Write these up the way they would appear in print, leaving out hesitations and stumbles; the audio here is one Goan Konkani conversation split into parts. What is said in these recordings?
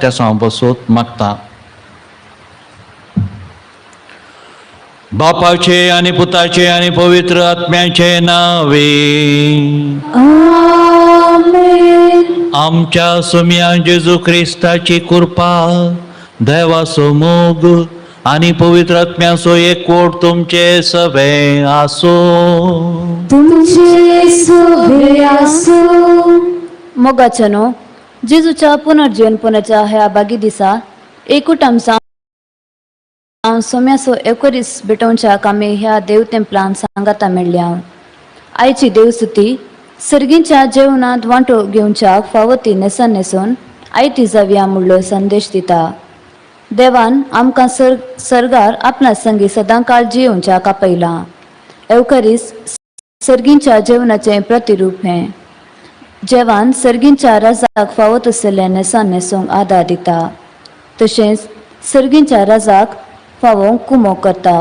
तेसांव बसोत मागता. बापाचे आनी पुताचे आनी पवित्र आत्म्याचे नावे. आमेन. आमच्या सोम्या जेजू क्रिस्ताची कृपा, देवाचो मोग आनी पवित्र आत्म्याचो एकवट तुमचे सवे आसो. तुमचे सोबे आसूं. मोगाच्या न्हू, जेजूच्या पुनर्जीवनपणाच्या ह्या बागी दिसा एकूट आमचा हांव सोम्याचो एकोरीस भेटोवच्या कामी ह्या देव तेंपलान सांगाता मेळ्ळ्या. आयची देवस्तुती सर्गींच्या जेवणांत वांटो घेवच्याक फावो ती न्हेसां न्हेसून आयती जावया म्हणलो संदेश दिता. देवान आमकां सर्गार आपणा संगी सदांकाळ जियोवच्याक आपयलां. एवकरीस सर्गींच्या जेवणाचें प्रतिरूप हें. जेवान सर्गींच्या राजाक फावो तसल्या न्हेसां न्हेसूंक आदार दिता, तशेंच सर्गींच्या राजाक फावोंक कुमो करता.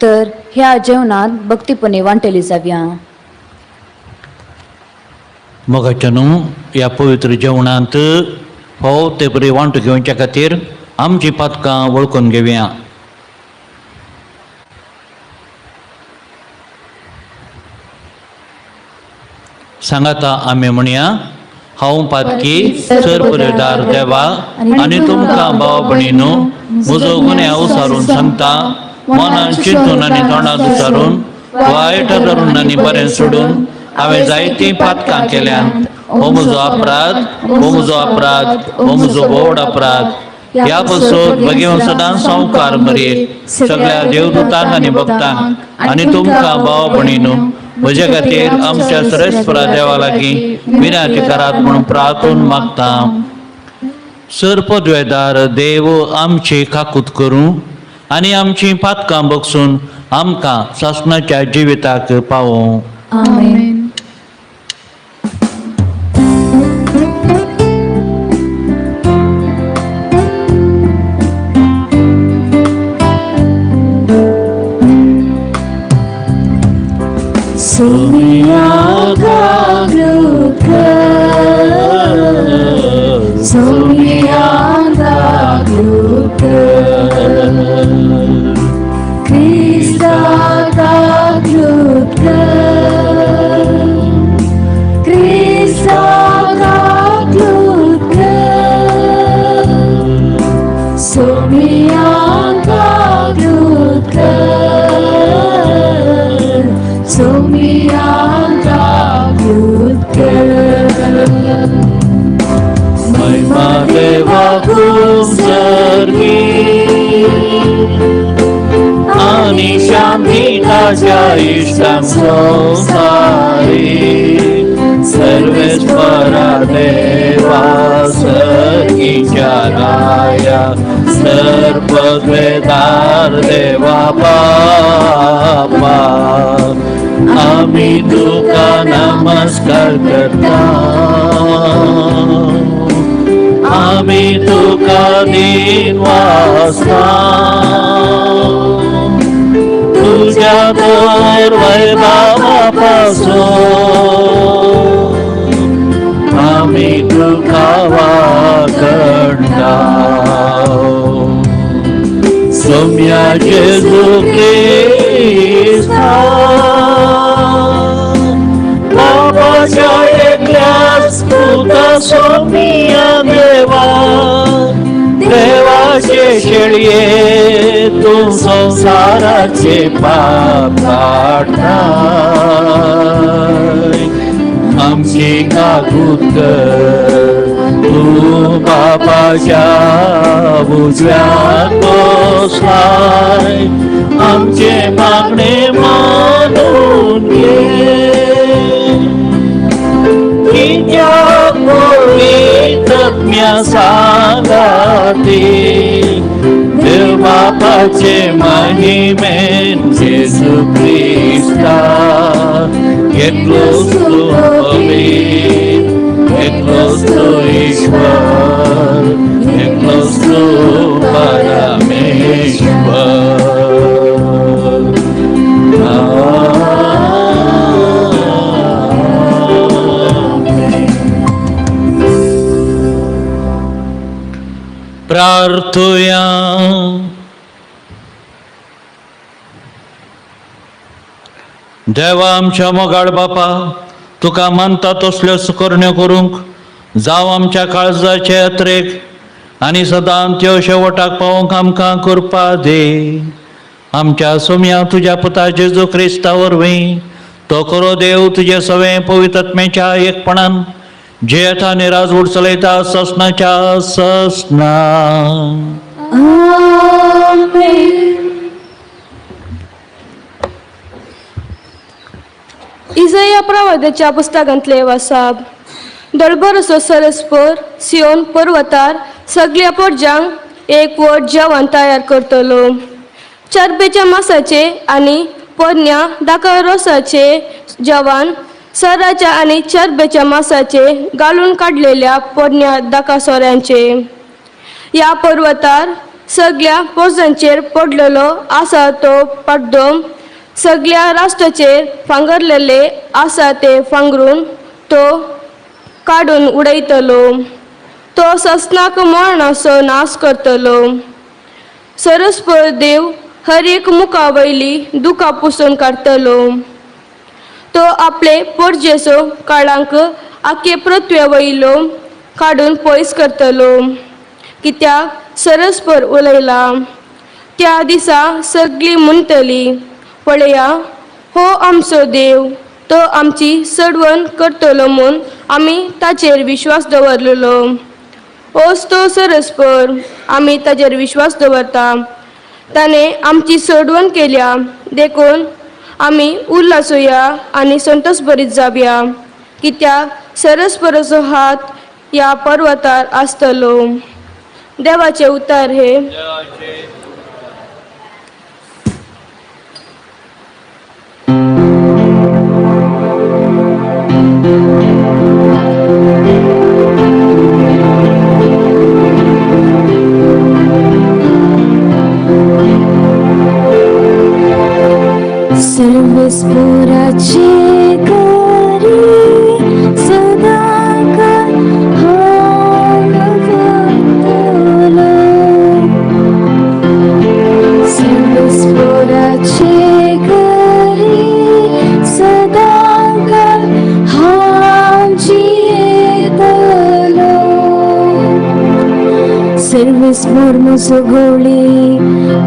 तर ह्या जेवणांत भक्तीपणी वांटेली जावया. मोगाच्या न्हू, ह्या पवित्र जेवणांत फावो ते बरी वांटो घेवच्या खातीर आमची पातकां वळखून घेवया. सांगाता आमी म्हणया, हांव पातकी सर पुरेदार देवा आनी तुमकां भाव भयणीनो म्हजो गुन्यांव सारून सांगता. मनान चिंतून आनी तोंडात उचारून, वायट धरून आनी बरें सोडून हांवें जायतीं पातकां केल्यांत. हो म्हजो अपराध, हो म्हजो अपराध, हो म्हजो व्हड अपराध. ह्या पासून भगेवन सदांच संवकार मरयेत, सगळ्या देवदूतांक आनी भक्तांक आनी तुमकां भाव भयणीनो म्हज्या खातीर आमच्या सरेस्परा देवा लागीं विनंती करात म्हणून प्रार्थून मागता. सर्पद्वेदार देव आमची काकूत करूं आनी आमची पातकां बगसून आमकां सासणाच्या जिविताक पावोवं. आमेन. सोमिया गागलूकर, सोमिया गागलूकर, क्रिस्ता गागलूकर, क्रिस्ता गागलूकर, सोमिया गागलूकर, सोमिया गागलूकर. महिमा देवाकू सर्गी आनी शांती ताच्या इश्टांक संवसारी. सर्वेस्परा देवा, सर्गीच्या राया, सर्पद्वेदार देवा बापा, आमी तुका नमस्कार करता, आमी तुका दिन वासता. तुझ्या तर वैभवापासून आमी तुका वागणता. सोम्या जेजू क्रिस्ता, बाबाच्या एकल्याच पुता सोमिया देवा, देवाचे शेळये, तूं संवसाराचे पाप काडताय, आमची काकूत कर. तूं बापाच्या उजव्याक बसलाय, आमचे मागणे मानून घे. कित्याक पवित्रत्म्या सांगाती, देव बापाचे महिमेन जेजू क्रिस्ता, एकलोच तूं पवित्र, एकलोच तूं ईश्वर, एकलोच तूं परमेश्वर. आमेन. प्रार्थुया. देवा आमच्या मोगाळ बापा, तुका मानता तसल्यो करण्यो करूंक जावं आमच्या काळजाचे यात्रेक आनी सदां त्यो शेवटाक पावोवंक आमकां कृपा दी. आमच्या सोम्या तुज्या पुता जेजू क्रिस्ता वरवीं तो करो देव तुजे सवें पवित्रत्मेच्या एकपणान जियेता आनी राजवट चलयता ससनाच्या ससना. आमेन. इजया प्रवादाच्या पुस्तकांतले वासाब. दळबरसो सरस्पर सियोन पर्वतार सगल्या पोरजांक एक व्हड जेवण तयार करतलो. चरबेच्या मासाचे आनी पोरण्या दाका रोसाचे जेवण, सराच्या आनी चरबेच्या मासाचे घालून काडलेल्या पोरण्या दाका सोऱ्यांचे. ह्या पर्वतार सगल्या पोरजांचेर पडलेलो आसा तो पड्डो, सगल्या राष्ट्राचेर फांगरलेले आसा ते फांगरून तो काडून उडयतलो. तो ससनाक मरणाचो नाश करतलो. सरस्पर देव हर एक मुखा वयली दुखां पुसून काडटलो. तो आपले पोरजेचो काळांक आखे पृथ्वे वयलो काडून पयस करतलो. कित्याक सरस्पर उलयला. त्या दिसा सगळीं म्हणटली, पळया हो आमचो देव, तो आमची सडवण करतलो म्हूण आमी ताचेर विश्वास दवरलेलो. ओस तो सरस्पर आमी ताचेर विश्वास दवरता. ताणें आमची सोडवण केल्या देखून आमी उल्हासुया आनी संतोश भरीत जावया. कित्याक सरस्पराचो हात ह्या पर्वतार आसतलो. देवाचे उतार हे. सर्वेस्पोराचे घरी सदांकाळ हांव वतलो. सर्वेस्पोराचे घरी सदांकाळ हांव जियेतलो. सर्वेस्पोर म्हजो गोळी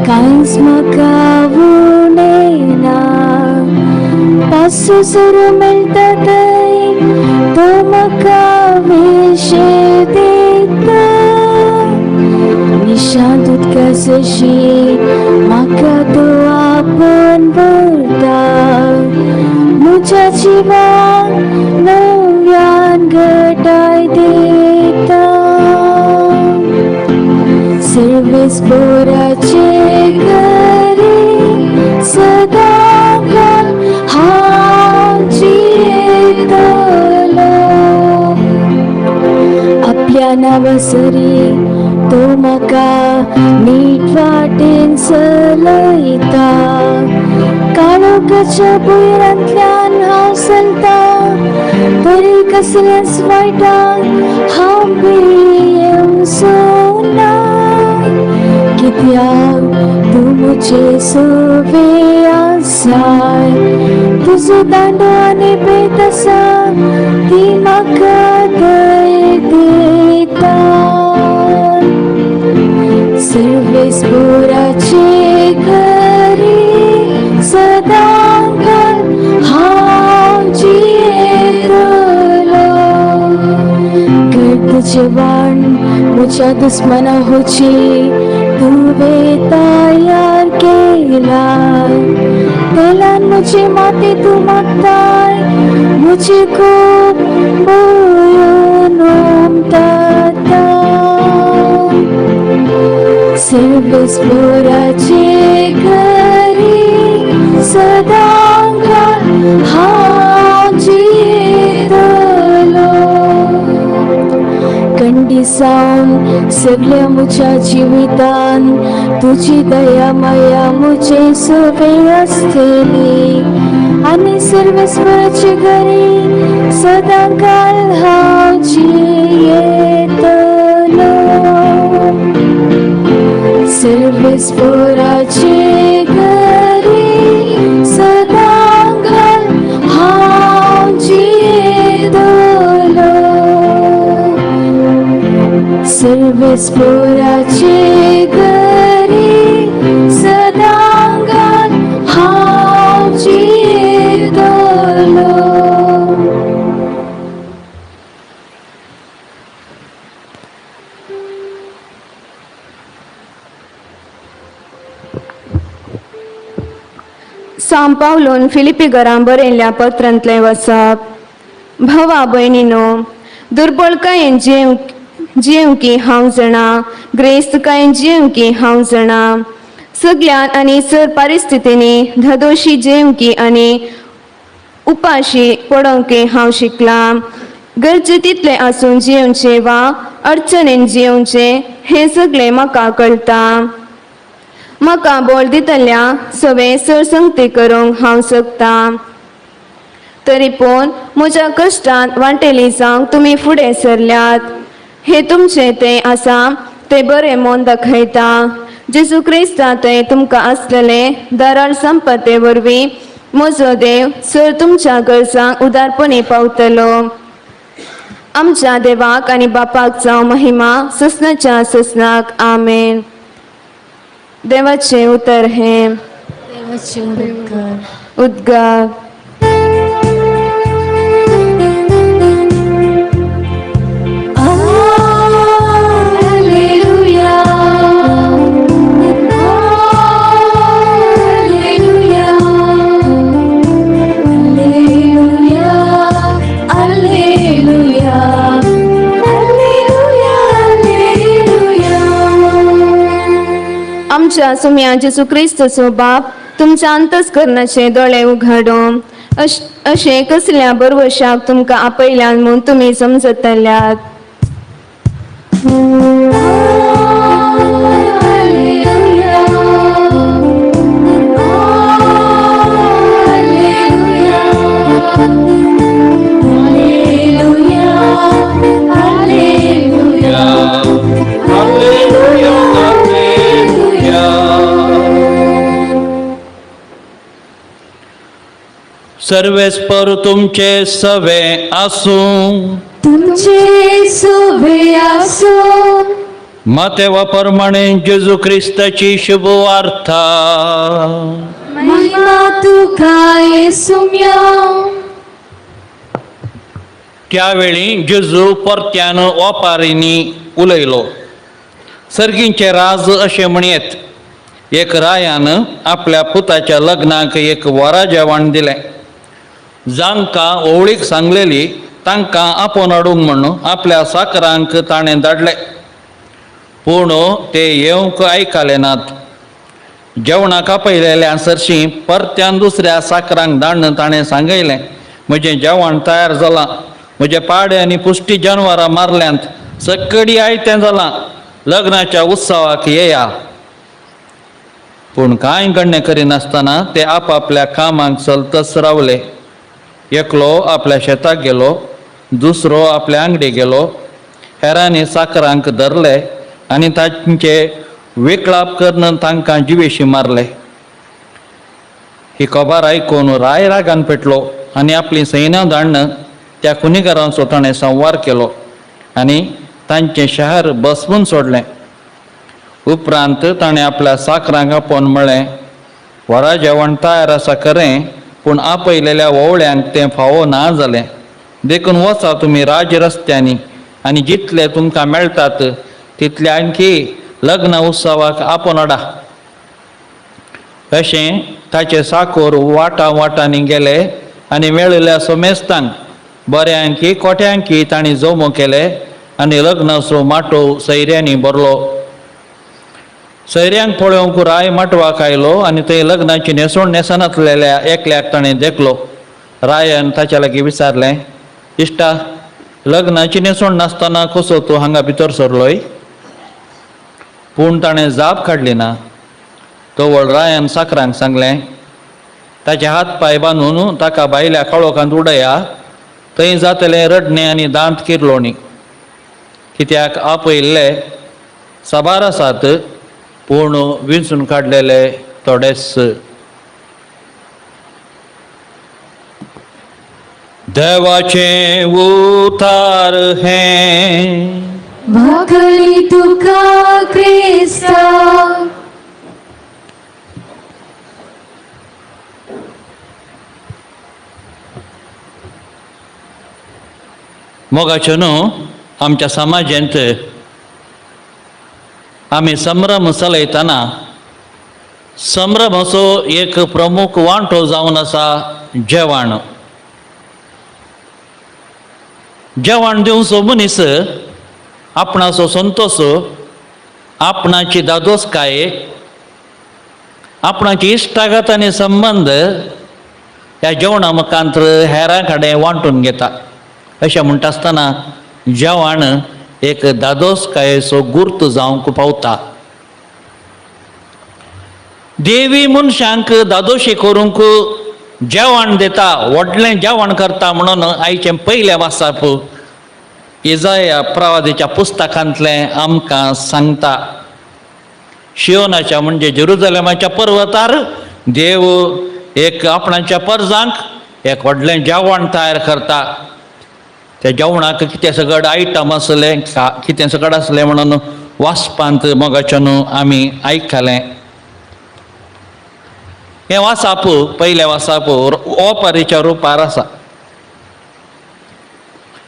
कांयच म्हाका उणें ना. पासो सुरू मेळटा थंय तो म्हाका वेशे दिता. निशांत उदका जशी म्हाका तो आपूण भरता. म्हज्या जिवाक नव्यान घटाय दिता. सर्वेस्पोराचे घरी सदांकाळ हांव जियेतलो. आपल्या नांवासरी तो म्हाका नीट वाटेन चलयता. काळोखाच्या भुंयरांतल्यान हांव चलता तरी कसल्याच वायटाक हांव भियेवचो ना. कित्याक तूं म्हजे सोवे आसाय, तुजो दांडो आनी भेट आसा ती म्हाका धैर्य दिता. सर्वेस्पोराचे घरी सदांकाळ हांव जियेतलो. गर्द वाण म्हज्या दुस्मना होची तुवें तयार केला. तेलान म्हजी माती तूं मागताय, म्हजी खूब भरून उमटता. सर्वेस्पोराचे घरी सदांकाळ हांव जियेतलो. कंडी सावन सगल्या म्हज्या जिवितान तुजी दया माया म्हजे सोबे आसतली आनी सर्वेस्पराचे घरी सदांकाळ हांव जियेतलो. सर्वेस्पोराचे घरी सदां घाल हांव जियेतलो. सर्वेस्पोराचे घरी सदां घाल हांव जियेतलो. सांव पावलून फिलिपी घरां बरयल्ल्या पत्रांतलें वचप. भावा भयणीनो, दुर्बळकायेन जियेवंकी हांव जाणा, ग्रेस्तकायेन जियेवंकी हांव जाणा. सगल्यान आनी सर परिस्थितींनी धादोशी जियेवंकी आनी उपाशी पडोवंकी हांव शिकलां. गरजे तितलें आसून जियेवचें वा अडचणेन जियेवचें हें सगळें म्हाका कळटा. म्हाका बोल दितल्या सवे सरसंगती करूंक हांव शकता. तरी पूण म्हज्या कश्टांत वांटेली जावंक तुमी फुडें सरल्यात, हें तुमचें तें आसा तें बरें मन दाखयता. जेजू क्रिस्ता थंय तुमकां आसलेले दराळ संपत्ते वरवीं म्हजो देव सर तुमच्या गरजांक उदारपणी पावतलो. आमच्या देवाक आनी बापाक जावं महिमा ससनाच्या ससनाक. आमेन. देवाचें उतर हें. देवाचे उद्गार. उद्गार. Alleluia, Alleluia, Alleluia, Alleluia, Alleluia, Alleluia. आमच्या सुम्या जेजू क्रिस्तचो बाप तुमच्या अंतस्करणाचे दोळे उघडून अशें कसल्या बरवशाक तुमकां आपयल्यान म्हूण तुमी समजतल्यात. Alleluia, Alleluia, Alleluia, Alleluia. Hallelujah, hallelujah. सर्वेस्पर तुमचे सवे आसूं. तुमचे सोबे आसो. मातेवा प्रमाणे जेजू क्रिस्ताची शुभ वार्ता. महिमा तुका येसुम्या. त्यावेळी जेजू परत्यान ओपारींनी उलयलो, सर्गींचे राज अशें म्हणयेत, एक रायान आपल्या पुताच्या लग्नाक एक वरा जेवण दिलें. जांकां ओवळीक सांगलेली तांकां आपोवन हाडूंक म्हूण आपल्या साकरांक ताणें धाडले, पूण ते येवंक आयकले नात. जेवणाक आपयलेल्या सरशीं परत्यान दुसऱ्या साकरांक धाडून ताणें सांगयलें, म्हजें जेवण तयार जालां, म्हजे पाडे आनी पुश्टी जनवरां मारल्यांत, सकडी आयतें जालां, लग्नाच्या उत्सवाक येया. पूण कांय गण्य करिनासतना ते आपापल्या कामाक चलतच रावले. एकलो आपल्या शेताक गेलो, दुसरो आपल्या आंगडी गेलो. हेरांनी साकरांक धरले आनी तांचे विकळाप करून तांकां जिवेशी मारले. ही खबर आयकून राय रागान पेटलो आनी आपली सैन्यां धाडून त्या खुनीगारांचो ताणें संवार केलो आनी तांचें शहर बसवून सोडलें. उपरांत ताणें आपल्या साकरांक आपोवन म्हळें, वरा जेवण तयार आसा खरें, पूण आपयलेल्या ओवळ्यांक तें फावो ना जालें. देखून वचा तुमी राज रस्त्यांनी आनी जितले तुमकां मेळटात तितले आणखी लग्न उत्सवाक आपोवन हाडा. अशें ताचे साकोर वाटा वाटांनी गेले आनी मेळिल्ल्या सोमेस्तांक बऱ्यांकी कोट्यांकी तांणी जमो केले आनी लग्नाचो माटोव सैऱ्यांनी भरलो. सैऱ्यांक पळोवंक राय माटवाक आयलो आनी थंय लग्नाची न्हेसवण न्हेसनातलेल्या एकल्याक ताणें देखलो. रायान ताच्या लागीं विचारलें, इश्टा, लग्नाची न्हेसवण नासतना कसो तूं हांगा भितर सरलोय? पूण ताणें जाप काडली ना. तवळ रायान साकरांक सांगलें, ताचे हात पांय बांदून ताका भायल्या काळोखांत उडया, थंय जातलें रडणें आनी दांत किरलोणी. कित्याक आपयल्ले साबार आसात, पूण विंचून काडलेले थोडेच. देवाचें उतार हें. भाकरी तुका क्रिस्ता. मोगाच्यो न्हू, आमच्या समाजांत आमी संभ्रम चलयतना संभ्रमाचो एक प्रमुख वांटो जावन आसा जेवण. जेवण दिवचो मनीस आपणाचो संतोश, आपणाची दादोसकाय, आपणाची इश्टागत आनी संबंद ह्या जेवणा मुखांत हेरां कडेन वांटून घेता. अशें म्हणटा आसतना जेवण एक दादोसकायेचो गुर्त जावंक पावता. देवी मनशांक दादोशी करूंक जेवण दिता, व्हडलें जेवण करता म्हणून आयचें पयलें वाचप इजाया प्रवादीच्या पुस्तकांतलें आमकां सांगता. शियोनाच्या म्हणजे जेरुजलेमाच्या पर्वतार देव एक आपणाच्या परजांक एक व्हडलें जेवण तयार करता. त्या जेवणाक कितें सगळें आयटम आसलें, कितें सगळें आसलें म्हणून वाचपांत मोगाच्यान आमी आयकलें. हें वाचप पयलें वाचप ओपारीच्या रुपार आसा.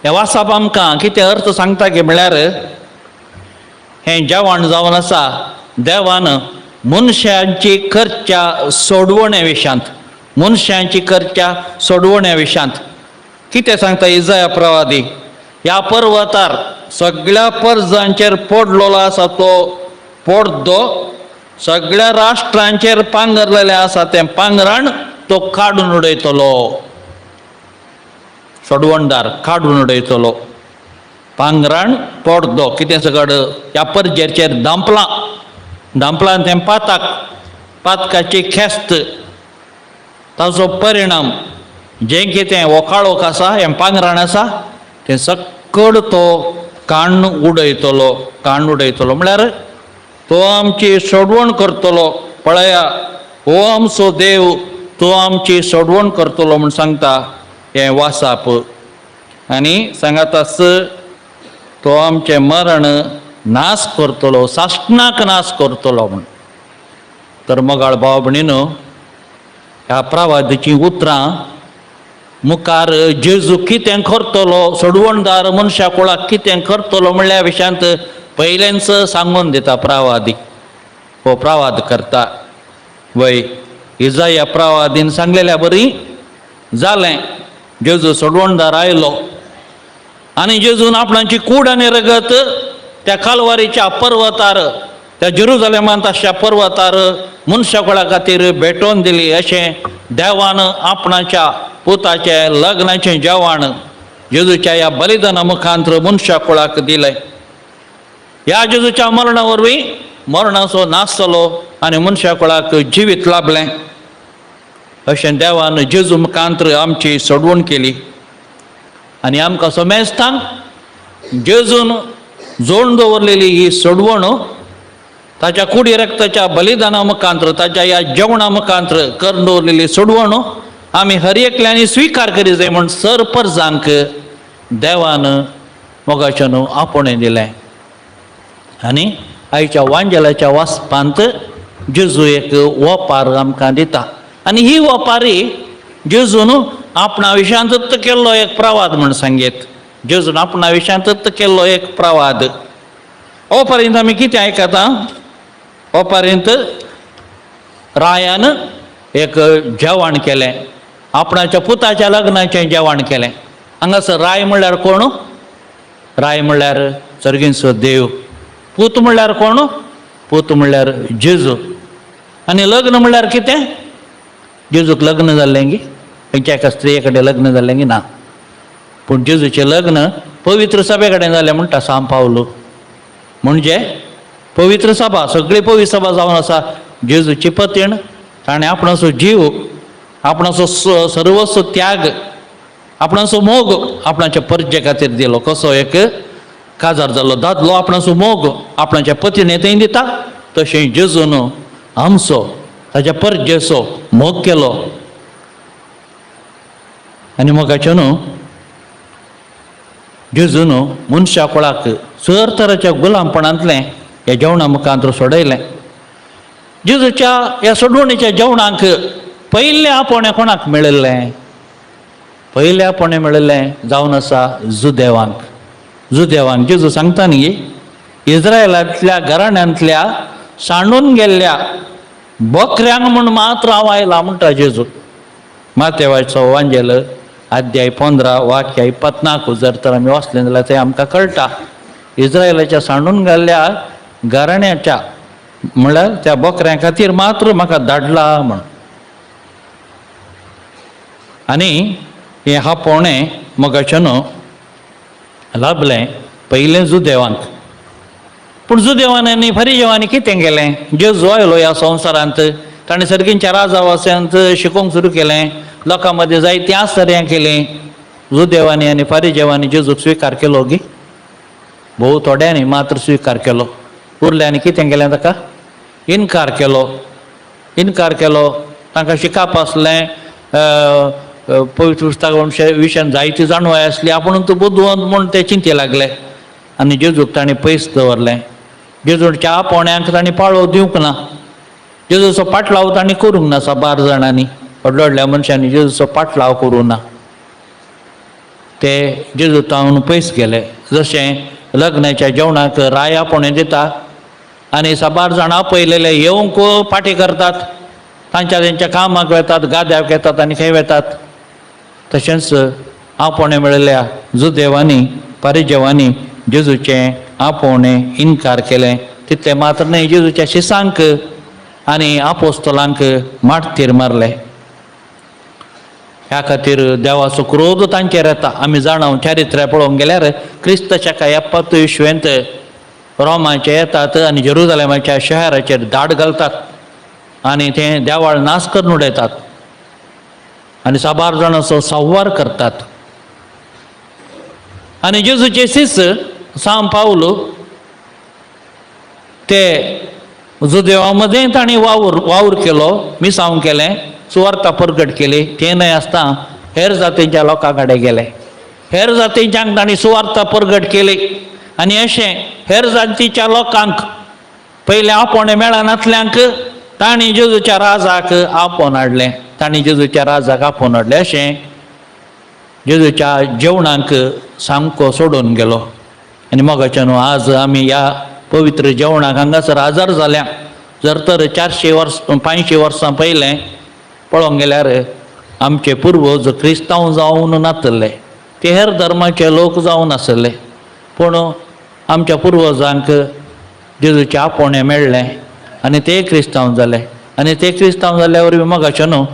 हें वाचप आमकां कितें अर्थ सांगता की म्हळ्यार हें जेवण जावन आसा देवान मनशांची करच्या सोडवण्या विशांत, मनशांची करच्या सोडवण्या विशांत कितें सांगता इजाया प्रवादी. ह्या पर्वतार सगळ्या परजांचेर पडलेलो आसा तो पडदो, सगळ्या राष्ट्रांचेर पांगरलेलें आसा तें पांगरण तो काडून उडयतलो. सोडवणदार काडून उडयतलो पांगरण पडदो कितें सगळं ह्या परजेरचेर धांपलां, धांपलां तें पाताक, पातकाची खेस्त, ताचो परिणाम जें कितें हो काळोख आसा, हें पांगराण आसा तें सक्कड तो काण्ण उडयतलो. काण्ण उडयतलो म्हळ्यार तो आमची सोडवण करतलो. पळया हो आमचो देव, तो आमची सोडवण करतलो म्हूण सांगता हें वासाप. आनी सांगाताच तो आमचें मरण नाश करतलो, सासणाक नाश करतलो म्हूण. तर मोगाळ भाव भयणीनो, ह्या प्रवादीचीं उतरां मुखार जेजू कितें करतलो, सोडवणदार मनशा कुळाक कितें करतलो म्हणल्या विशयांत पयलेंच सांगून दिता प्रवादी, हो प्रवाद करता. वय इजाया प्रवादीन सांगलेल्या बरी जालें. जेजू सोडवणदार आयलो आनी जेजून आपणाची कूड आनी रगत त्या कालवारीच्या पर्वतार, त्या जेरुजलेमांत आसच्या पर्वतार मनशा कुळा खातीर भेटोवन दिली. अशें देवान आपणाच्या पुताचें लग्नाचें जेवण जेजूच्या ह्या बलिदाना मुखांत मनशा कुळाक दिलें. ह्या जेजूच्या मरणा वरवीं मरणाचो नाश जालो आनी मनशा कुळाक जिवीत लाभलें. अशें देवान जेजू मुखांत आमची सोडवण केली आनी आमकां समेस्तांक जेजून जोडून दवरलेली ही सोडवण ताच्या कुडी रक्ताच्या बलिदाना मुखांत, ताच्या ह्या जेवणा मुखांत करून दवरलेली सोडवण आमी हर एकल्यांनी स्विकार करी जाय म्हूण सर परजांक देवान मोगाच्यान आपोवणें दिलें. आनी आयच्या वांजेलाच्या वाचपांत जेजू एक ओपार आमकां दिता आनी ही ओपारी जेजून आपणा विशयांतच केल्लो एक प्रवाद म्हूण सांगीत. जेजून आपणा विशयांतच केल्लो एक प्रवाद. ओपारींत आमी कितें आयकता? ओपारींत रायान एक जेवण केलें, आपणाच्या पुताच्या लग्नाचें जेवण केलें. हांगासर राय म्हणल्यार कोण? राय म्हणल्यार सर्गींचो देव. पूत म्हणल्यार कोण? पूत म्हणल्यार जेजू. आनी लग्न म्हणल्यार कितें? जेजूक लग्न जाल्लें गी? खंयच्या एका स्त्रिये कडेन लग्न जाल्लें गी? ना. पूण जेजूचें लग्न पवित्र सभे कडेन जालें म्हणटा सांत पावलू. म्हणजे पवित्र सभा, सगळी पवित्र सभा जावन आसा जेजूची पतीण. ताणें आपणाचो जीव, आपणाचो सर्वस्व त्याग, आपणाचो मोग आपणाच्या परजे खातीर दिलो. कसो एक काजार जाल्लो दादलो आपणाचो मोग आपणाच्या पतीणे थंय दिता तशें जेजून आमचो ताच्या परजेचो मोग केलो. आनी मोगाचें न्हू जेजून मनशा कुळाक सर तराच्या गुलामपणांतलें ह्या जेवणा मुखांत सोडयलें. जेजूच्या ह्या सोडवणीच्या जेवणाक पयलें आपोवणें कोणाक मेळिल्लें? पयलें आपोवणें मेळिल्लें जावन आसा जुदेवांक. जुदेवांक जेजू सांगता न्ही, इस्रायलांतल्या घराण्यांतल्या सांडून गेल्ल्या बकऱ्यांक म्हूण मात्र हांव आयला म्हणटा जेजू. मातेवाचो वांजेल अध्याय 15 वाक्य 24 जर तर आमी वाचलें जाल्यार तें आमकां कळटा. इस्रायलाच्या सांडून गेल्ल्या घराण्याच्या म्हणल्यार त्या बकऱ्यां खातीर मात्र म्हाका धाडला म्हण. आनी हें आपोवणें मोगाचें न्हू लाभलें पयलें जुदेवांक. पूण जुदेवान आनी फरिजेवांनी कितें केलें? जेजू आयलो ह्या संवसारांत, ताणें सर्गींच्या राजावास्यांत शिकोवंक सुरू केलें, लोकां मदीं जायतीं आश्चर्यां केलीं. जुदेवांनी आनी फारिजेवांनी जेजूक स्विकार केलो गी? भोव थोड्यांनी मात्र स्विकार केलो. उरल्यांनी कितें केलें? ताका इनकार केलो. इनकार केलो. तांकां शिकप आसलें, पवित्र पुस्तका विशयान जायती जाणवाय आसली, आपूण तूं बुदवंत म्हूण ते चिंते लागले आनी जेजूक तांणी पयस दवरलें. जेजूच्या आपोवण्यांक तांणी पाळो दिवंक ना. जेजूचो पाटलाव तांणी करूंक ना. साबार जाणांनी, व्हडल्या व्हडल्या मनशांनी जेजूचो पाटलाव करूंक ना. ते जेजू तावन पयस गेले. जशें लग्नाच्या जेवणाक राय आपोवणें दिता आनी साबार जाणां आपयलेले येवंक पाटी करतात, तांच्या तेंच्या कामाक वेतात, गाद्याक येतात आनी खंय वेतात. तशेंच आपोवणें मेळिल्ल्या जुदेवांनी पारिजेवांनी जेजूचें आपोवणें इनकार केलें. तितलें मात्र न्हय, जेजूच्या शिसांक आनी आपोस्तलांक माटतीर मारले. ह्या खातीर देवाचो क्रोध तांचेर येता. आमी जाणा, चारित्र्य पळोवंक गेल्यार क्रिस्तच्या काय एप्पत विश्वेंत रोमाचे येतात आनी जेरुजलेमाच्या शहराचेर दाड घालतात आनी तें देवाळ नाश करून उडयतात आनी साबार जाणांचो संवार करतात. आनी जेजूचे शिस सांव पावलो ते जुदेवा मदें तांणी वावर वावर केलो, मिसांव केलें, सुवार्ता परगट केली. तें न्हय आसता हेर जातींच्या लोकां कडेन गेले, हेर जातींच्यांक तांणी सुवार्ता परगट केली. आनी अशें हेर जातीच्या लोकांक पयलें आपोवणें मेळनातल्यांक तांणी जेजूच्या राजाक आपोवन हाडलें. तांणी जेजूच्या राजाक आपोवन हाडलें. अशें जेजूच्या जेवणाक सामको सोडून गेलो. आनी मोगाच्या न्हू, आज आमी ह्या पवित्र जेवणाक हांगासर हजर जाल्या. जर तर 400 वर्स 500 वर्सां पयलें पळोवंक गेल्यार आमचे पुर्वज क्रिस्तांव जावन नातल्ले, ते हेर धर्माचे लोक जावन आसले. पूण आमच्या पुर्वजांक जेजूचें आपोवणें मेळ्ळें आनी ते क्रिस्तांव जाले. आनी ते क्रिस्तांव जाल्ल्या वरवीं मोगाचें न्हू,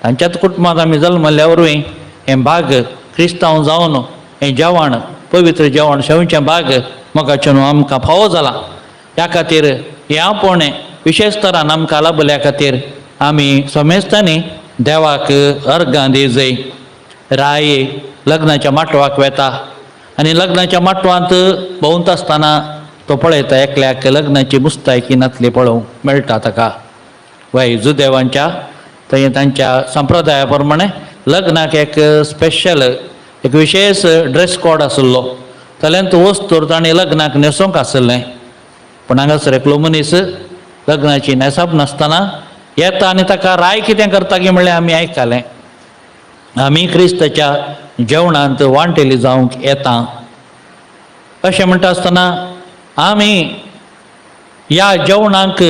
तांच्याच कुटुंबांत आमी जल्मल्ल्या वरवीं हें भाग क्रिस्तांव जावन हें जेवण, पवित्र जेवण शेवचें भाग मोगाचें न्हू आमकां फावो जालां. ह्या खातीर हें आपोवणें विशेश तरान आमकां लाभल्या खातीर आमी समेस्तांनी देवाक अर्गां दिजय. राय लग्नाच्या माटवाक वेता आनी लग्नाच्या माटवांत भोंवता आसतना तो पळयता एकल्याक लग्नाची मुस्तायकी नातली पळोवंक मेळटा ताका. वय, जुदेवांच्या थंय तांच्या संप्रदाया प्रमाणे लग्नाक एक स्पेशल, एक विशेश ड्रेस कोड आशिल्लो. जाल्यार तो वस्तूर ताणें लग्नाक न्हेसोवंक आशिल्लें. पूण हांगासर एकलो मनीस लग्नाची न्हेसप नासतना येता आनी ताका राय कितें करता की म्हणलें आमी आयकलें. आमी क्रिस्ताच्या जेवणांत वांटेली जावंक येता अशें म्हणटा आसतना आमी ह्या जेवणाक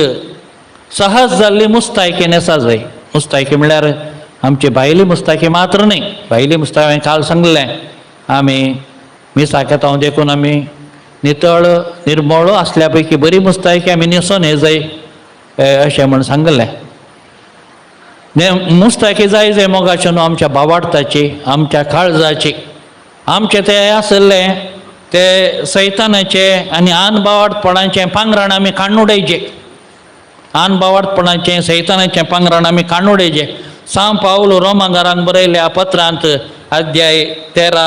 सहज जाल्ली मुस्तायकी न्हेसा जाय. मुस्तायकी म्हणल्यार आमची भायली मुस्तायकी मात्र न्हय. भायली मुस्तायकी हांवें काल सांगलें, आमी मिसाक येता देखून आमी नितळ निर्मळ आसल्या पैकी बरी मुस्तायकी आमी न्हेसोन हे जाय अशें म्हण सांगलें. मुस्तायकी जाय जाय मोगाचे न्हू, आमच्या बावाडताची, आमच्या काळजाची. आमचें तें आशिल्लें ते सैतानाचें आनी आनबावाडपणाचें पांगराण आमी काडून उडयचें. आनबावाडपणाचें सैतानाचें पांगराण आमी काडून उडयचें. सांव पावल रोमांगारांक बरयल्या पत्रांत अध्याय 13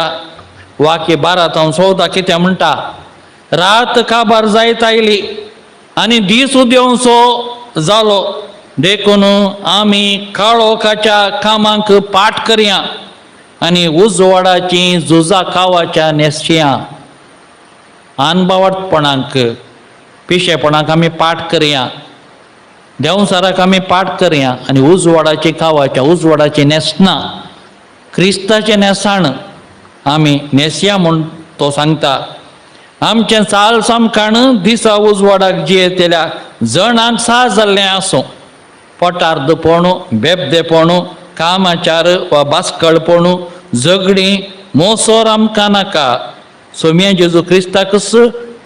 वाक्य 12 तावन 14 कितें म्हणटा? रात काबार जायत आयली. आनी दीस उदेवचो जालो देखून आमी काळोखाच्या कामांक पाठ करया आनी उजवाडाची झुजा खावाच्या न्हेसया. अनबावटपणाक पिशेपणाक आमी पाठ करया, देंवचाराक आमी पाठ करया आनी उजवाडाची खावाच्या उजवाडाची न्हेसना क्रिस्ताचें न्हेसाण आमी न्हेसया म्हूण तो सांगता. आमचें चाल सामकाण दिसा उजवाडाक जियेतल्या जणांक सा जाल्लें आसूं, पोटार दुपोणू, बेबदेपणू, कामाचार वा बास्कळपणू, झगडीं, मोसोर आमकां नाका. सोम्या जेजू क्रिस्ताकच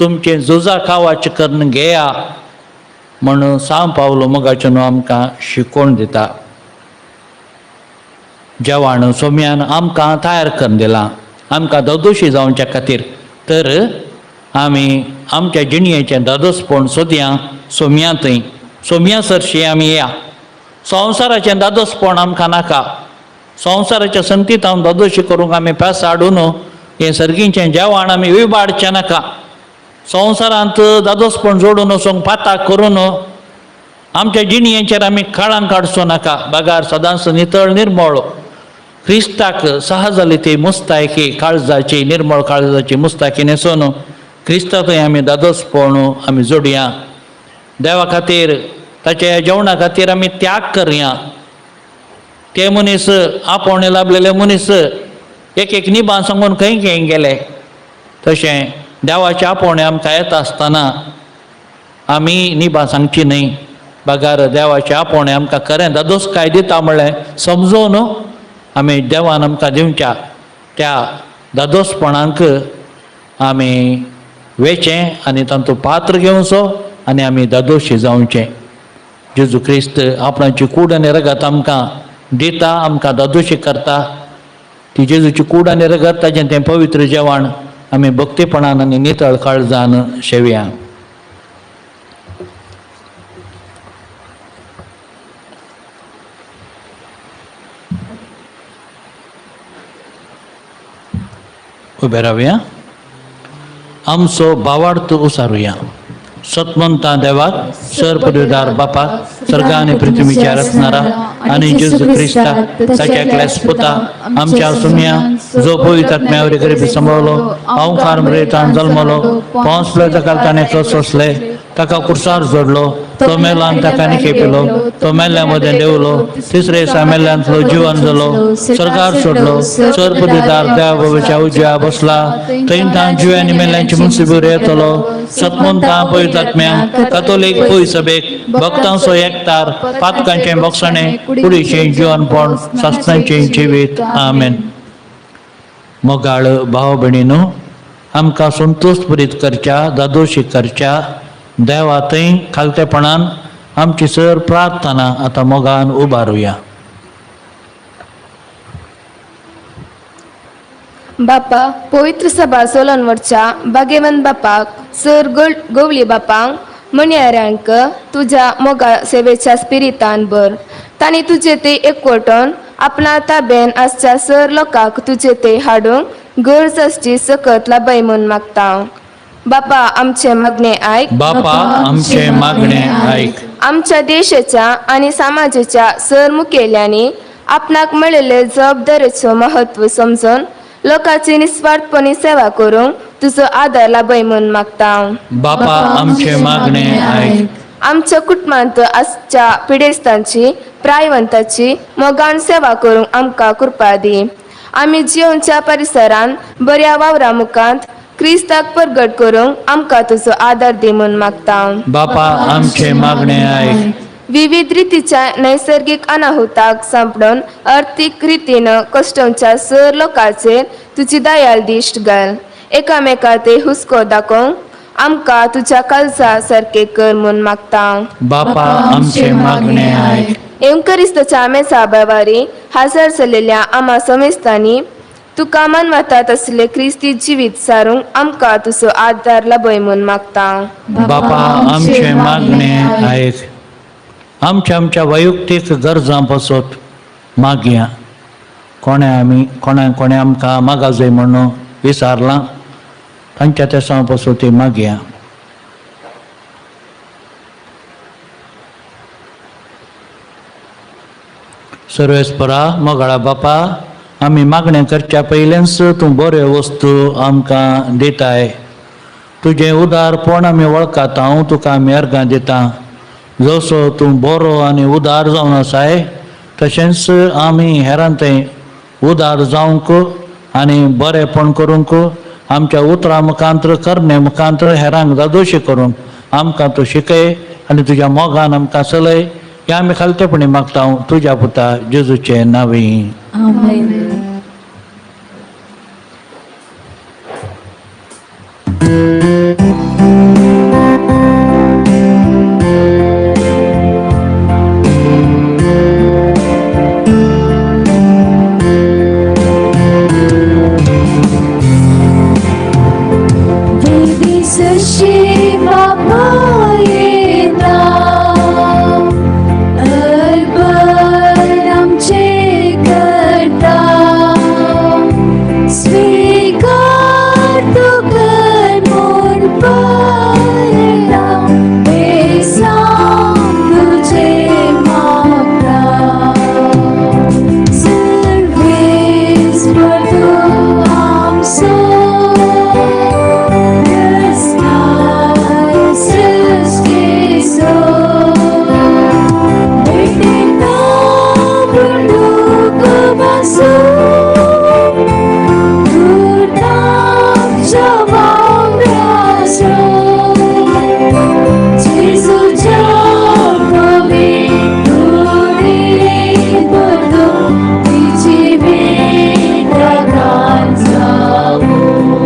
तुमचें झुजा खावाचें करून घेया म्हण सांव पावलो मोगाचें न्हू आमकां शिकोवन दिता. जेवण सोम्यान आमकां तयार करून दिलां आमकां ददोशी जावच्या खातीर, तर आमी आमच्या जिणयेचें दादोसपण सोदया सोम्या थंय, सोम्या सरशी आमी या. संवसाराचें दादोसपण आमकां नाका. संवसाराच्या संतीत हांव दादोशी करूंक आमी पेस हाडून हें सर्गीचें जेवण आमी विबाडचें नाका. संवसारांत दादोसपण जोडून वचूंक पाताक करून आमच्या जिणयेचेर आमी काळां काडचो नाका. बगार सदांच नितळ निर्मळ क्रिस्ताक सहा जाली ती मुस्तायकी काळजाची, निर्मळ काळजाची मुस्तायकी न्हेसून क्रिस्ता थंय आमी दादोसपण आमी जोडया. देवा खातीर ताच्या जेवणा खातीर आमी त्याग करया. ते मनीस आपोवणे लाभलेले मनीस एक एक निबान सांगून खंय खंय गेले, तशें देवाचें आपोवणें आमकां येता आसतना आमी निबां सांगची न्हय, बगार देवाचें आपोवणें आमकां खरें दादोसकाय दिता म्हळ्ळें समजून आमी देवान आमकां दिवच्या त्या दादोसपणाक आमी वेचें आनी तांतूं पात्र घेवचो आनी आमी दादोशी जावचें. जेजू क्रिस्त आपणाची कूड आनी रगत आमकां दिता, आमकां दादोशी करता. ती जेजूची कूड आनी रगत ताजें तें पवित्र जेवण आमी भक्तीपणान आनी नितळ काळजान शेवया. उबे रावया, आमचो भावार्थ उसारुया. सतमंता देवाक, सर पदवीदार बापाक, सर्ग आनी पृथ्वीच्या रचणारा आनी जेजू क्रिस्ताक ताच्या एकल्याच पुता आमच्या सुम्या, जो पवित्र आत्म्यावरी गरिबी सांबाळलो, अवकार मरेतान जल्मलो, पावस ताका ताणें सोंसले, ताका कुर्सार जोडलो, तो मेलान ताका निखेपिलो, तो मेल्ल्या मदें देवलो, तिसरे दिसा मेल्ल्यांतलो जिवन जालो, सरकार सोडलो, सर पदवीदार देवा बाबाच्या उजव्या बसला, थंय तां जिव्या आनी मेल्ल्यांची मुन्सिबूर येतलो. सतमंता पवित्र आत्म्या कातोलीक पय सभेक भक्तांचो एकतार, पातकांचें बोगसणें, कुडीचें जिवनपण, सासणाचें जिवीत. आमेन. मोगाळ भाव भयणीनो, आमकां संतोश करच्या दादोशी करच्या देवा थंय खालतेपणान आमची सर प्रार्थना आतां मोगान उबारुया. बापा, पवित्र सभा सोलन वरच्या भाग्यवंत बापाक, सर गवली बापांक, मणयाऱ्यांक तुज्या मोगा सेवेच्या स्पिरितान भर. तांणी तुजे ते एकवटून आपणा ताबेन आसच्या सर लोकांक तुजे ते हाडूंक गरज आसची सकत लाभय म्हूण मागता. बापा, आमचें मागणें आयक. बापा, आमचें मागणें आयक. आमच्या देशाच्या आनी समाजाच्या सर मुखेल्यांनी आपणाक मेळिल्ले जबाबदारेचो म्हत्व समजून लोकांची निस्वार्थपणी सेवा करूंक तुजो आदार लाभय म्हूण मागता. बापा, आमचें मागणें आयक. आमच्या कुटुंबांत आसच्या पिडेस्तांची प्रायवंताची मोगान सेवा करूंक आमकां कृपा दी. आमी जियोनच्या परिसरान बऱ्या वावरा मुखांत क्रिस्ताक परगट करूंक आमकां तुजो आदार दी म्हूण मागता. बापा, आमचें मागणें आयक. विविध रितीच्या नैसर्गीक अनाहुताक सांपडून अर्थीक रितीन कश्टमच्या सर लोकांचेर तुजी दयाल दिश्ट घाल. एकामेका ते हुस्को दाखोवंक आमकां तुज्या काळजा सारकें कर म्हूण मागता. बापा, आमचें मागणें आयक. येवकरिस्ताच्या मेसा बावारी हाजर जाल्लेल्या आमा समेस्तांनी तुका मनवतात असले क्रिस्ती जिवीत सारूंक आमकां तुजो आदार लाभय म्हूण मागता. बापा, आमचें मागणें आयक. आमच्या आमच्या वैयक्तीक गरजां पासत मागया. कोणें आमी कोणा कोणें आमकां मागाजय म्हणून विचारलां तांच्या तेसां पासत ती मागया. सर्वेस्परा मोगाळा बापा, आमी मागणें करच्या पयलेंच तूं बऱ्यो वस्तू आमकां दिताय. तुजें उदारपण आमी वळखाता, हांव तुका आमी अर्गां दिता. जसो तूं बरो आनी उदार जावन आसाय, तशेंच आमी हेरां थंय उदार जावंक आनी बरेंपण करूंक, आमच्या उतरां मुखांत्र करणे मुखांत्र हेरांक जादोशी करूंक आमकां तूं शिकय आनी तुज्या मोगान आमकां चलय. हें आमी खालतेपणी मागता तुज्या पुता जेजूचे नांवी. आमेन. वेदीसशी बापा येता, अर्पण आमचे करता, स्वीकार तूं कर म्हूण पळयता, बेसांव तुजें मागता. सर्वेस्पर तूं आमचो सृश्टीचो, भेटयता पूण दुख्ख भासूं, दुर्दांच्या वावराचो. जेजूच्या पवित्र कुडींत भरतूं, तिची जिवितान जावूं.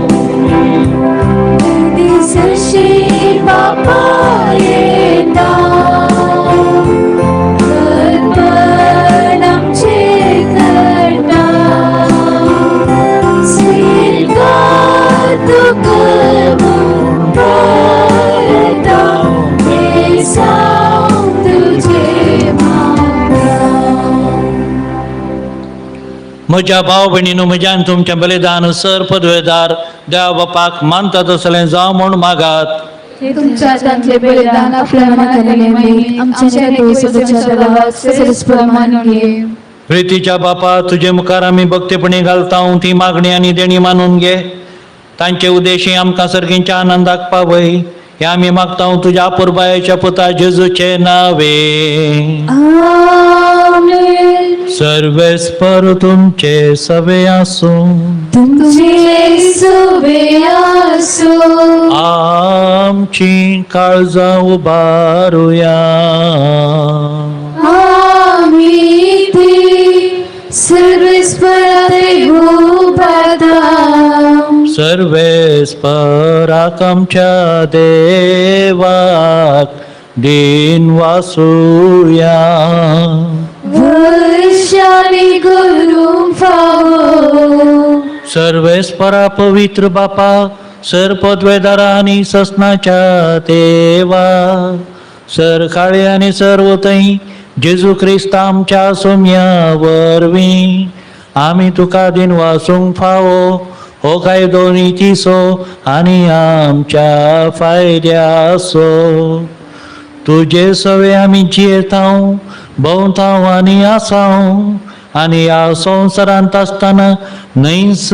दिसशी बापा येता, अर्पण आमचें करता, स्वीकार तूं कर म्हूण पळयता, बेसांव तुजें मागता. म्हज्या भाव भयणीनू, म्हज्यान तुमचें बलिदान सर पदवेदार देवा बापाक मानता तसलें जावं म्हूण मागात. तुमच्या हातांतले बलिदान आपल्या मनात नेहमी आमच्या देवाच्या देवाक सर्वेस्पर मानून घे. प्रितीच्या बापा, तुजे मुखार आमी भक्तीपणी घालता ती मागणी आनी देणी मानून घे. तांचे उद्देशी आमकां सर्गींच्या आनंदाक पावय. हें आमी मागता तुज्या अपुरबायेच्या पुता जेजूचे नावे. आमेन. सर्वेस्पर तुमचे सवे आसूं. तुमचे सुवे आसूं. आमची काळजां उबारुया. आमी ती सर्वेस्पराते उबारता. सर्वेस्पराक आमच्या देवाक दिन वासुया. वर्षांनी करूंक फावो. सर्वेस्परा पवित्र बापा, सर पदवेदारा आनी ससनाच्या देवा, सर काळे आनी सर्व थंय जेजू क्रिस्त आमच्या सोम्या वरवीं आमी तुका दिन वासूंक फावो. हो कायदो नितीचो आनी आमच्या फायद्याचो. तुजे सवे आमी जियेतांव, भोंवतांव आनी आसांव, आनी ह्या संवसारांत आसतना न्हयच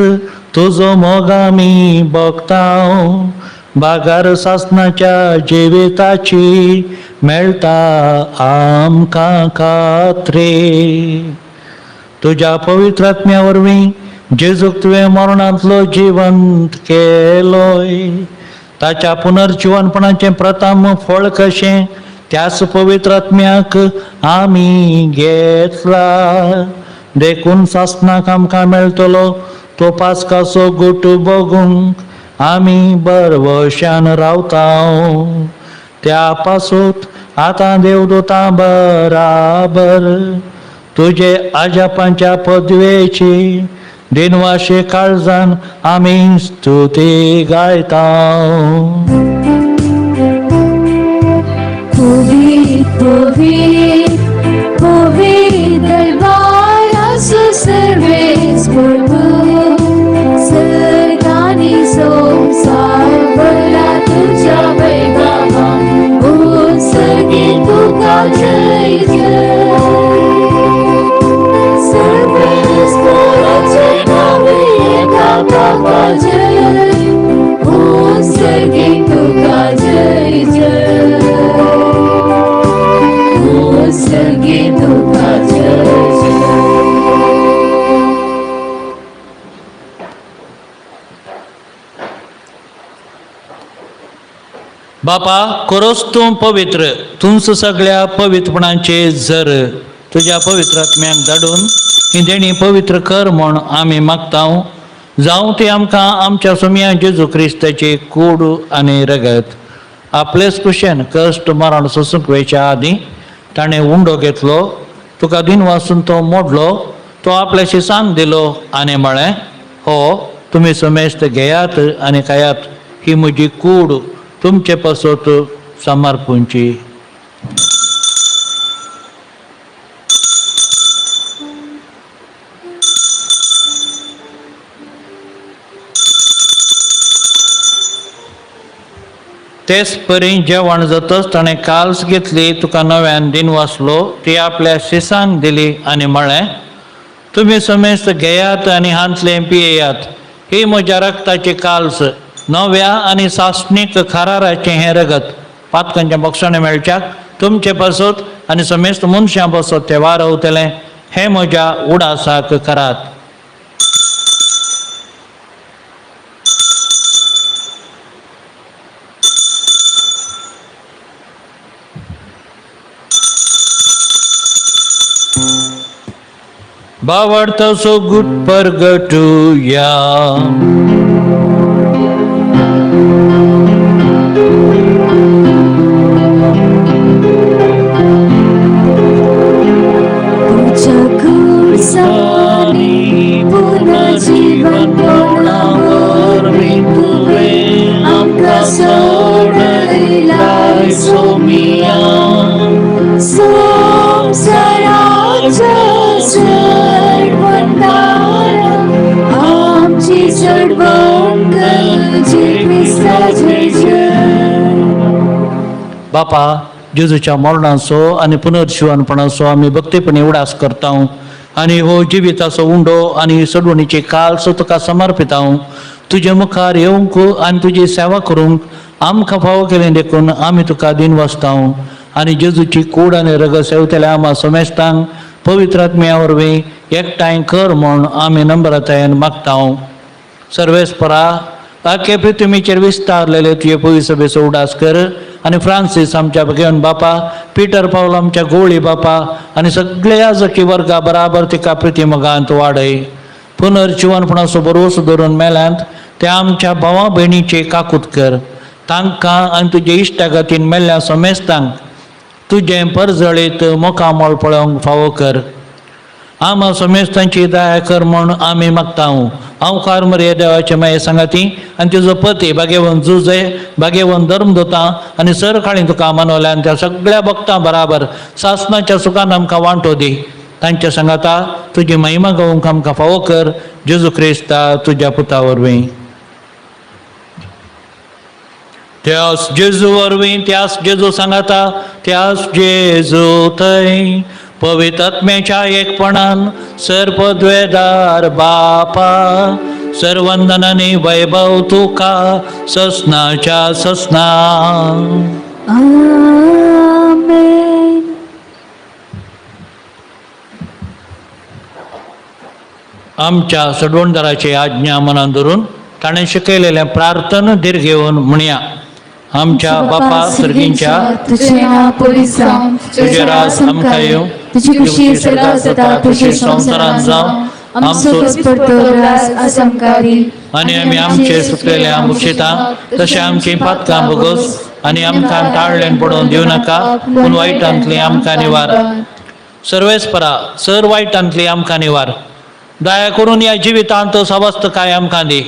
तुजो मोग आमी भोगतांव. बागार सासणाच्या जिविताची मेळटा आमकां खात्री. तुज्या पवित्र आत्म्या वरवीं जेजूक तुवें मरणांतलो जिवंत केलोय. ताच्या पुनर्जिवनपणाचें प्रथम फळ कशें त्याच पवित्र आत्म्याक आमी घेतला. देखून सासणाक आमकां मेळटलो तो पास्काचो गुट बगूंक आमी बरवशान रावता. त्या पासूत आतां देवदूतां बराबर तुजे आजापांच्या पदवेची दिनवाशे काळजान आमी स्तुती गायता. पवित्र पवित्र पवित्र दरबाराचो सर्वेस्पर तूं, सर्गांनी संवसार भरला तुज्या वैभवान, उत्सर्गी तुका जय जय. बापा खरोच तूं पवित्र, तूंच सगळ्या पवित्रपणाचे जर तुज्या पवित्र आत्म्याक धाडून ही देणी पवित्र कर म्हूण आमी मागता. जावं ती आमकां आमच्या सोमया जेजू क्रिस्ताची कूड आनी रगत. आपलेच कुशेन कश्ट मरण सोसूंक वयच्या आदीं ताणें उंडो घेतलो, तुका दिन वासून तो मोडलो, तो आपल्याशी सांग दिलो आनी म्हळें, हो तुमी समेस्त घेयात आनी खायात, ही म्हजी कूड तुमचे पासत समर्पूंची. तेच परी जेवण जातच ताणें काल्स घेतली, तुका नव्यान दिन वाचलो, ती आपल्या शिसांक दिली आनी म्हळें, तुमी समेस्त घेयात आनी हांतलें पियेयात, ही म्हज्या रक्ताची काल्स, नव्या आनी सासणीक खाराराचें हें रगत पातकांच्या बक्षाणें मेळच्याक तुमचे पासत आनी समेस्त मनशां पासत तें वारवतलें. हें म्हज्या उडासाक करात. भावार्थाचो गुट परगटुया. तुझ्या खुर्सांनी पुनर्जीवन वरवीं तुवें आमकां सोडयलाय सोमिया. संवसाराच्या चढवणदारा आमची चढवण कर क्रिस्ताचे जय. बापा, जेजूच्या मरणाचो आनी पुनर्जिवनपणाचो आमी भक्तीपणी उडास करता आनी हो जिविताचो उंडो आनी सोडवणीची काल्स तुका समर्पिता. तुजे मुखार येवंक आनी तुजी सेवा करूंक आमकां फावो केलें देखून आमी तुका दिन वाचता. आनी जेजूची कूड आनी रगत सेवतल्या आमा समेस्तांक पवित्र आत्म्या वरवीं एकठांय कर म्हूण आमी नम्रतायेन मागता. सर्वेस्परा, आखे पृथ्वीचेर विस्तारलेले तुजे पयस सभेचो उडास कर आनी फ्रांसीस आमच्या भगेवन बापा, पिटर पावल आमच्या गोळी बापा आनी सगळे याजकी वर्गा बराबर तिका प्रिती मोगांत वाडय. पुनर्जिवनपणाचो भरवंसो धरून मेल्यांत ते आमच्या भावा भयणीचे काकूत कर. तांकां आनी तुजे इश्टागतीन मेल्ल्या समेस्तांक तुजें परजळीत मुखामळ पळोवंक फावो कर. आमा समेस्तांची दया कर म्हूण आमी मागता. हांव कार मरिया देवाचे माये सांगाती आनी तुजो पती भाग्यवंत जुजे, भाग्यवंत धर्मदूतां आनी सरकाळी तुका मानवल्या आनी त्या सगळ्या भक्तां बराबर सासनाच्या सुखान आमकां वांटो दी. तांच्या सांगाता तुजी महिमा गावंक आमकां फावो कर, जेजू क्रिस्ता तुज्या पुता वरवीं. त्यास जेजू वरवीं, त्यास जेजू सांगाता, त्यास जेजू थंय पवित्र आत्म्याच्या एकपणान सर्पद्वेदार बापा, सर्वंदनानी वैभव तुका ससनाच्या ससना. आमेन. आमच्या सडवणदाराची आज्ञा मनात धरून ताणें शिकयलेलें प्रार्थना धीर घेवन म्हणया. आमच्या बापा सर्गींच्या, तुझे नाव पवित्र जावं, तुजें राज आमकां येवं, तुजी खुशी स्वर्गात जाता तशी संवसारांत जावं. आमचो दिसपडतो ग्रास आज आमकां दी. आनी आमी आमचे सुकलेले मुक्षिता तशें आमची पातकां भोगोस आनी आमकां टाळल्यान पडोवन दिवं नाका, पूण वायटांतली आमकां निवार. सर्वेस्परा, सर वायटांतली आमकां निवार. दया करून ह्या जिवितांत सवस्तकाय आमकां दी.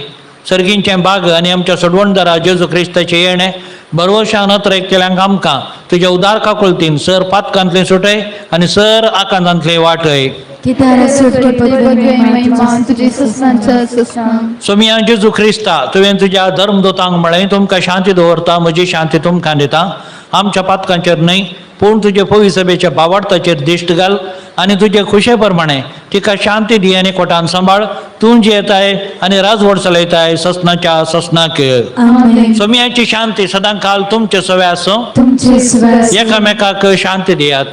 सर्गींचें बाग आनी आमच्या सोडवणदारा जेजू क्रिस्ताचें येणें भरवशान अत्रेक केल्यांक आमकां तुज्या उदार काकुळतीन सर पातकांतलें सुटय आनी सर आकांतांतलें वाटय. कित्याक सुटके पदवी महिमा तुझी ससनाच्या ससना. सोमिया जेजू ख्रिस्ता, तुवें तुज्या धर्मदूतांक म्हळें, तुमकां शांती दवरता, म्हजी शांती तुमकां दिता. आमच्या पातकांचेर न्हय पूण तुजे पवी सभेच्या बावार्थाचेर दिश्ट घाल आनी तुजे खुशे प्रमाणे तिका शांती दी आनी कोटान सांबाळ. तूं जियेताय आनी राजवट चलयताय ससनाच्या ससनाक. आमेन. सोमियाची शांती सदां काल तुमचे सवे आसूं. तुमचे सुवास. एकामेकाक शांती दियात.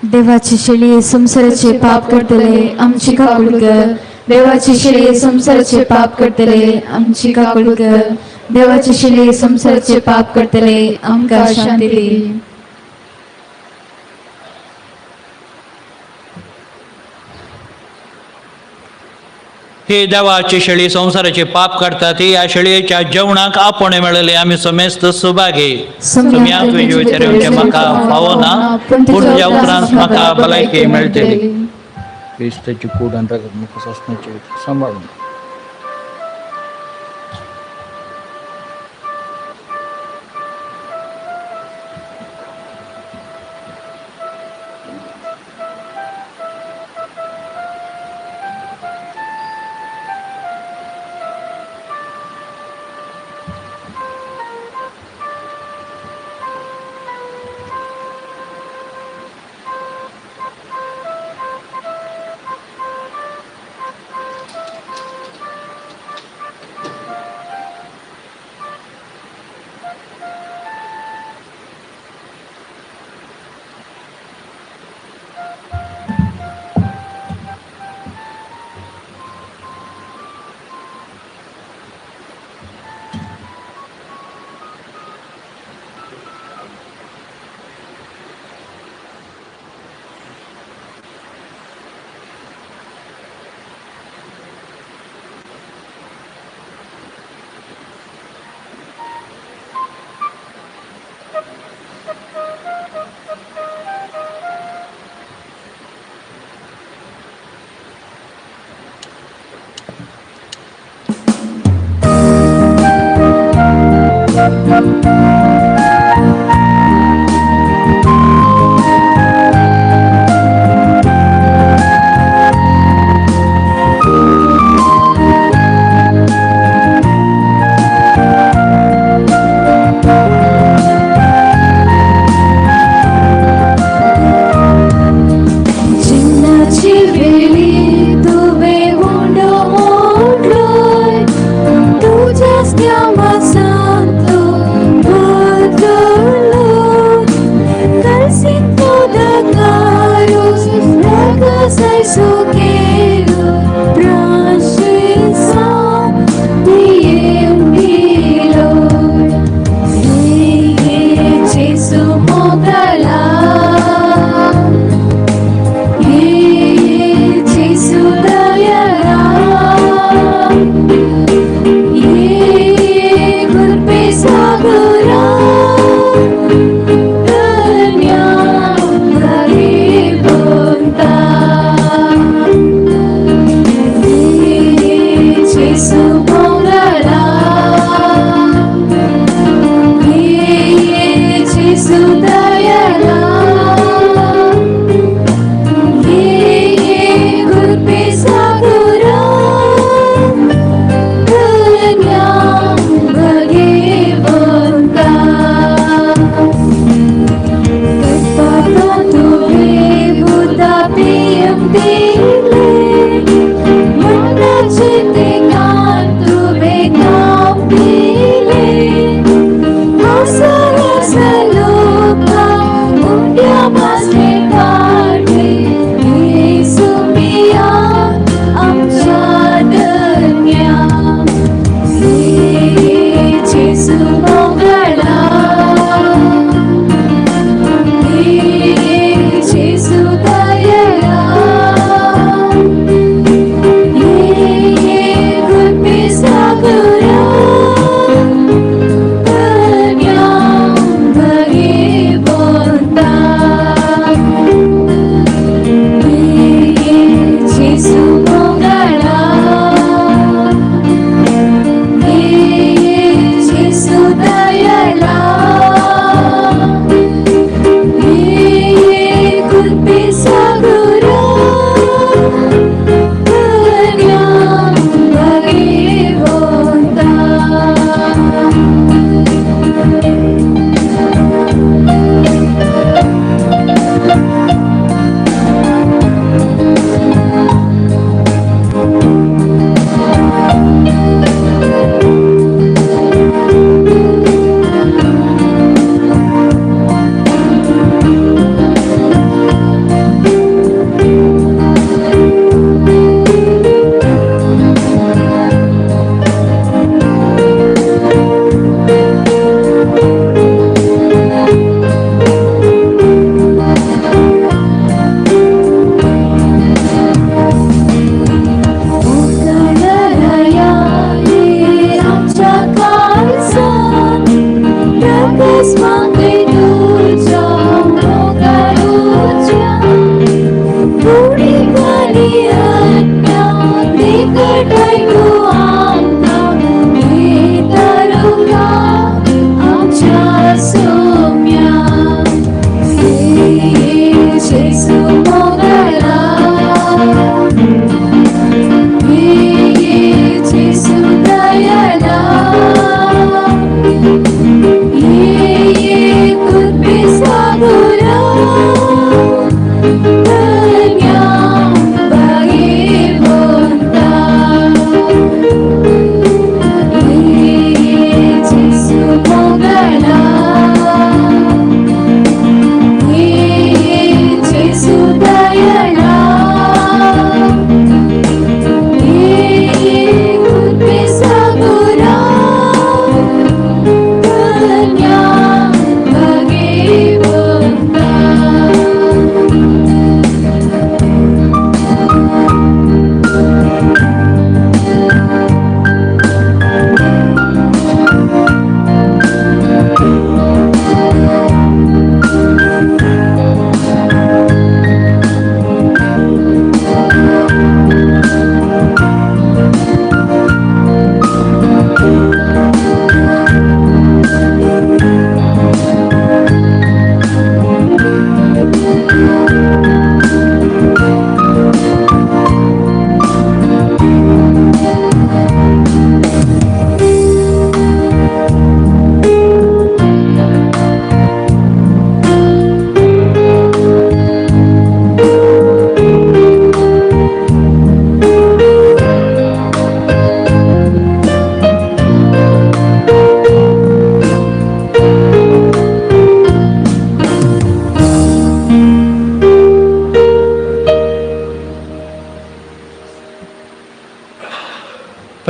देवाची शेळी, संवसाराचे पाप करतले, आमची काकूळ कर. देवाची शिले संसाराचे पाप करतले आमची काकूळ कर. देवाची शिले संसाराचे पाप करतले आमकां शांती दी. ही देवाची शेळी संवसाराचे पाप काडटा ती ह्या शेळयेच्या जेवणाक आपोवणें मेळ्ळें आमी समेस्त सुभागी. सोम्या तुवें विचारचें म्हाका फावना, पूण तुज्या उपरांत म्हाका भलायकी मेळटली. क्रिस्ताची कूड आनी रगत म्हाका सासणाचें सांबाळून. चिन्नाची वेली तुवें उंडो मोडलोय तुज्याच त्या मासांत.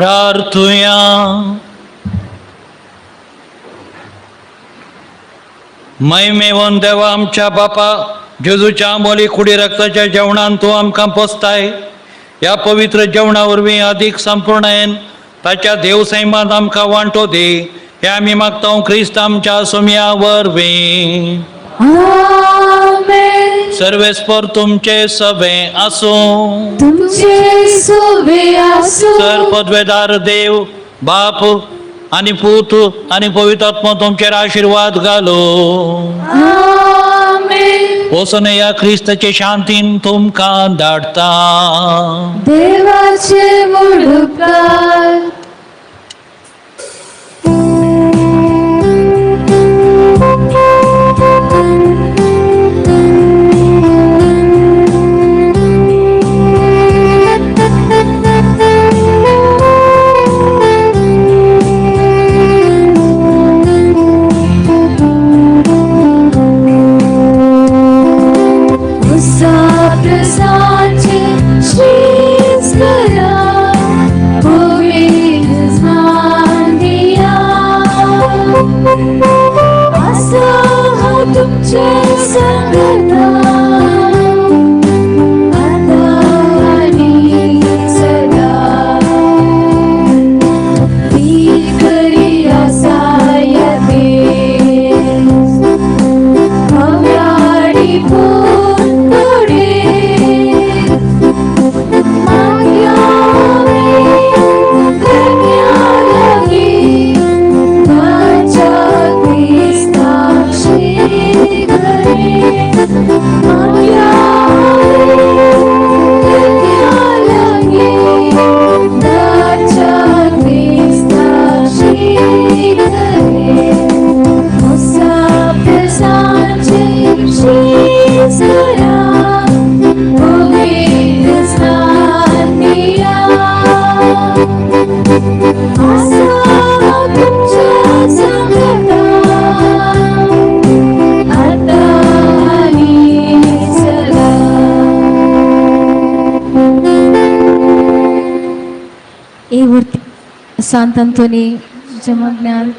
प्रार्थुया. महिमेवन देवा आमच्या बापा, जेजूच्या आंबोली कुडी रक्ताच्या जेवणान तूं आमकां पोसताय. ह्या पवित्र जेवणा वरवीं अधिक संपूर्णायेन ताच्या देवसैमांत आमकां वांटो दी, हे आमी मागता क्रिस्त आमच्या सोम्या वरवीं. आमेन. सर्वेस्पर तुमचे सवे आसूं. तुमचे सोवे आसूं. सर पदवेदार देव बाप आनी पूत आनी पवित्र आत्मो तुमचेर आशिर्वाद घालो. आमेन. वचून ह्या क्रिस्ताचे शांतीन तुमकां धाडटा. देवाचे व्हड उपकार. प्रसाचे श्रीस्करा पवित्र दिया आसा हा तुमच्या संगता आता आणि सदा. ती करी आसा यते अव्याडी पुढे माग्यावे करण्यालागी ताच्या क्रिस्ताशी करे. माग्यावे करण्यालागी ताच्या क्रिस्ताशी करे. प्रसाचे श्रीस्करा पवित्र स्नान दिया आसा तुमच्या संगता आता आणि सदा. ए वृत्ती सांत अंतोनी जमज्ञान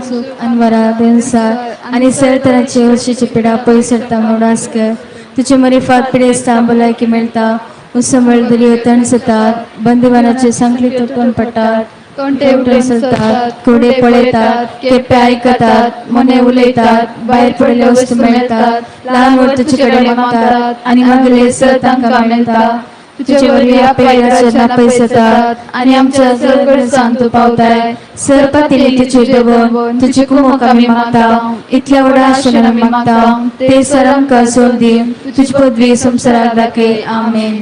सुख अनवरा देवसार आनी सर तरांचे वर्षाचे पिडा पयस सरता उडास कर. तुजे मरिफात पिडेस्तां भलायकी मेळटा, उसंबळ दर्यो तणसतात, बंदिवानाचे सांखळी तुटून पडटात, तोंडे उठून सरतात, कुडे पळयतात, केप्पे आयकतात, मोने उलयतात, भायर पडिल्ले वस्तू मेळटात, ल्हान व्हड तुजे कडेन मागतात आनी मागले सर तांकां मेळटा. तुजे वरवीं आपल्या नापयस जातात आनी आमच्या सगळ्यांक तूं पावताय. सर पातिले तुजे दवर तुजे कुमोक आमी मागता, इतल्या व्हडा आशेन आमी मागता ते सर आमकां सोड दी, तुजी पदवी संवसाराक दाखय. आमेन.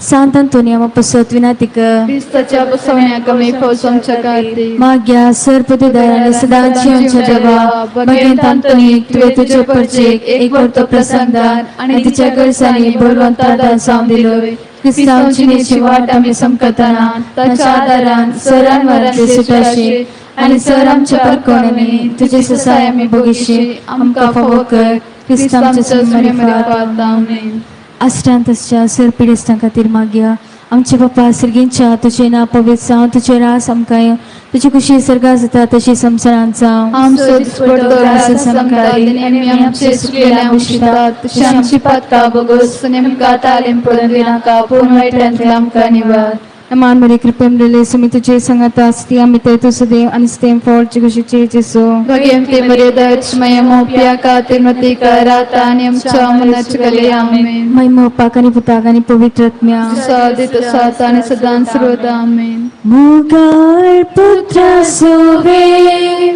सांत अंतोनी आमा पसत विनाती कर. क्रिस्ताच्या बसवण्या कमी फौज आमच्या खातीर. माग्या सर पदुदाराने सदांची आमच्या देवा, भगेंत अंतोनीक तुवें तुजे परचेक एक वर्तो प्रसंगान आनी तिच्या गरजांनी बळवंत जावन दिलो. क्रिस्तांव जिणेची वाट आमी समकतना ताच्या आदारान सरान वरांतले सुटाशी आनी सर आमच्या परकोणांनी तुजे ससाय आमी बगीशी आमकां फावो कर. क्रिस्तांवच्या सुमरिफात. आमेन. आश्रांतच्या सर पिडेस्तां खातीर मागया. आमचे बापा सर्गींच्या, तुजें नांव पवित्र जावं, तुजें रास आमकां येवं, तुजी खुशी सर्गां जाता तशी संवसारांत जावं. आमचो दिसपडतो घास आमकां दी आनी आमचे चुकलेले आमकां तशी आमची पातकां भोगोस आनी आमकां तालीम पडून दिनाका, पूण वायटांतले आमकां निवार. मान मरे कृपेम रिले सुमी तुझे संगत असती आम्ही ते तुझं देव आणि स्तेम फोडची खुशीचे जेसू. भगेंती मर्यादाच मयमोप्या खातीर कराता आनी आमच्या मनाची कले. आमेन. महिमा पाक आणि पुताक आणि पवित्र आत्म्या. सादी तसात आणि सदां सर्वदा. आमेन. मुगाळ पुत्र सोवे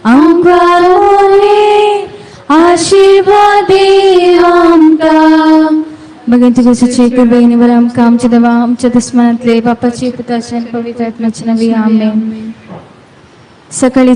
आमकां आशीर्वादी आमकां. बघेन तुझ्या सुची कृपेने बरं आमकां आमच्या देवा आमच्या दुस्मनातले बापाची पुताची आणि पवित्र आत्म्याची नवी. आमेन. सकाळी